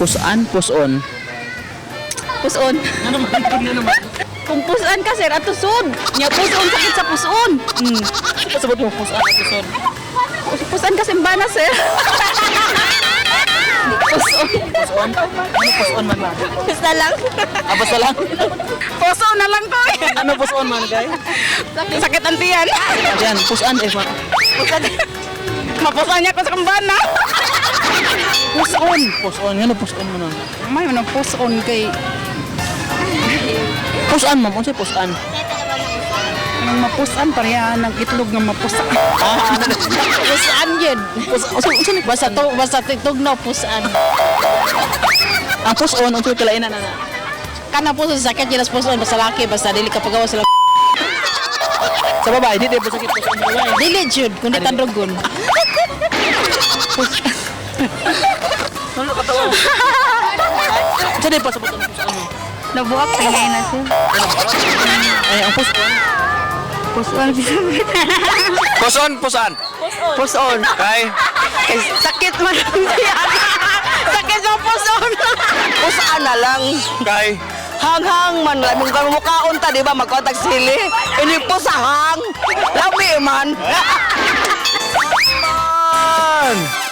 Pusan, puson. Puson. Ano naman? Ano naman? Kung puson ka, sir, ato sud. Nya puson, sakit sa puson. Pasabot mo, pusan, puson. Puson ka simbana, sir. Puson. Puson? Ano puson man ma'am? Basta lang. Ah, basta lang? Puson na lang ko eh. Ano puson man, guys? Sakit ang tiyan. Ayan, pusan eh, ma'am. Pusan. Mapusan niya ko sa kambana. Puson! Puson, ano puson man ma'am? May manang puson kay Pusan ma'am, unsay pusan? nang mapusan pareha ng itlog nga mapusan. Ah, ano na? Pusan yun. Pusan, unsa unsa ni Basta to, basta tugnaw pusan. Ang puson, unsay kalainan na? Kana puson sakit yun as puson basta laki basta dili ka pagawa sila. Sa babae, di di po sakit puson sa babae. Dili jud kundi tandrogon. Ano katawa? Unsa di pasabot ang puson mo? Nabuak tingay na sir. Ay, ang puson. Puson. Puson, pusan. Puson. Kay Kay sakit man ang tiyan. Sakit sa puson. Pusan na lang. Kay Hanghang man lang. Kung mukaon ta, di ba? Magkontak sili. Ini pusahang. Lami man. Man!